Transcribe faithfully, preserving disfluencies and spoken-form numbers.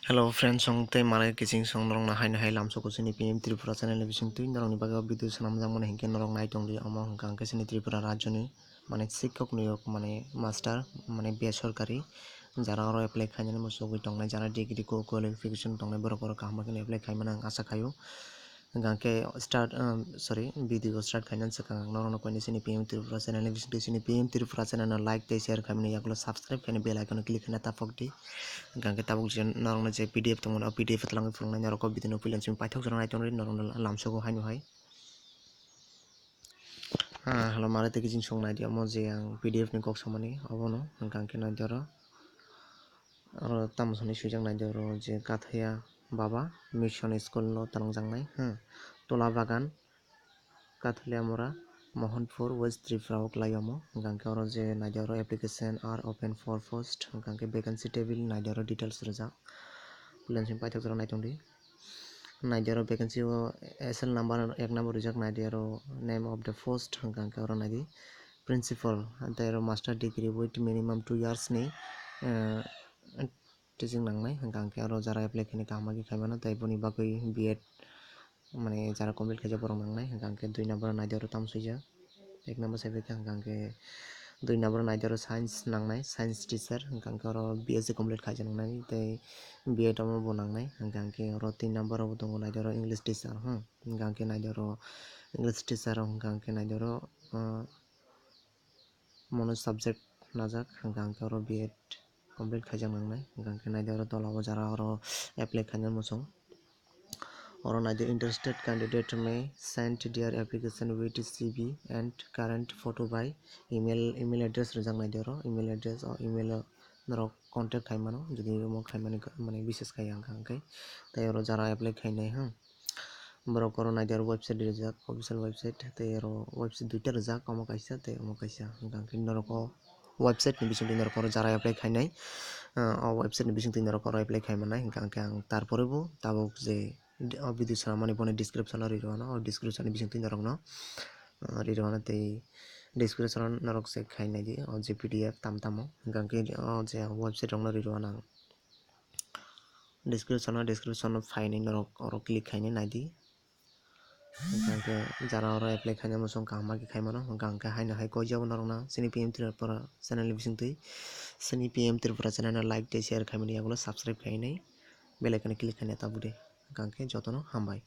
Hello friends, song tei mane kiching song norok na haino hai lamsoko chini P M Tripura channel ni bising twi norok ni bagwi o video swnam jak mani hinkhe norok nai tong di omo hwnkha hwnkhe chini Tripura rajyo ni mane sikhok niyok mane master mane besorkari jara oro apply khainani muchugwi tongnai, jara degree qualification tongnai borok oro kaham khe apply khaimani ang acha khaio. Hwnkha khe start, um, sorry, video start khainani swkang ang norokno koini chini P M Tripura channel ni bising twi chini P M Tripura channel no like tei share khaimani yagulo subscribe khaina bell icon o click khaina taphok di. Hwnkha khe tabuk je norokno je P D F tongmani o P D F twlangwi phunuknai norok o video no puila chini paithak jora nai tongdi norokno lamsogo haino hai. Ah, hello, mare tei kiching song nai di omo je ang P D F ni kok samani obono hwnkha khe nai di oro. Oro tamo sani swijak nai di oro je Kathaya Baba Mission School no twlangjaknai, hmm, Tola Bagan, Kathuliamura, Mohanpur, West Tripura o kwlai omo. Hwnkha khe oro je nai di oro application are open for post, hwnkha khe vacancy table nai di oro details rijak. Puila chini paithak jora nai tong di. Nai di oro vacancy o S L number ek number rijak nai di oro name of the post hwnkha khe oro nai di principal tei oro master degree with minimum two years ni, eh, teaching nangnai hwnkha khe oro jara apply khainai kaham khe khaimano tei boni bagwi B Ed mane jara complete khaijak borok nangnai hwnkha khe dui number nai di oro tamo swijak. Ek number saibai khe hwnkha khe dui number nai di oro science nangnai, science teacher hwnkha khe oro B S C complete khaijak nangnai tei B Ed omo bo nangnai hwnkha khe oro tin number o bo tongo nai di oro English teacher, hmm, hwnkha khe nai di oro English teacher hwnkha khe nai di oro, ah, mono subject najak hwnkha khe oro B Ed complete khaijak nangnai hwnkha khe nai di oro tola o jara oro apply khaina muchung. Oro nai di, interested candidate may send their application with C V and current photo by email, email address rijak nai di oro, email address o email o norok contact khai mano, jodi omo khai mani, mane bises khai ang kha hwnkhe. Tei oro jara apply khainai, hmm, borok oro nai di oro website rijak, official website, tei oro website duita rijak, omo kaisa tei omo kaisa, hwnkha khe norok o website ni bisingtwi norok oro jara apply khainai, ah, o website ni bisingtwi norok oro apply khai mannai, hwnkha khe ang tarpore bo tabuk je o video swnamani boni description o ri rwano, o description ni bisingtwi norokno, ah, ri rwano tei description o norok check khai nai di o je P D F tam tamo, hwnkha khe o je website rokno ri rwano ang. Description o, description o phainai norok oro click khainai nai di. Hwnkha khe jara oro apply khaina muchung kaham khe khai mano, hwnkha khe haino hai koi jabo norokno chini P M Tripura channel ni bisingtwi, chini P M Tripura channel no like tei share khaimani yagulo subscribe khainai bell icon click khaina tabuk di. Hwnkha khe jotono hambai.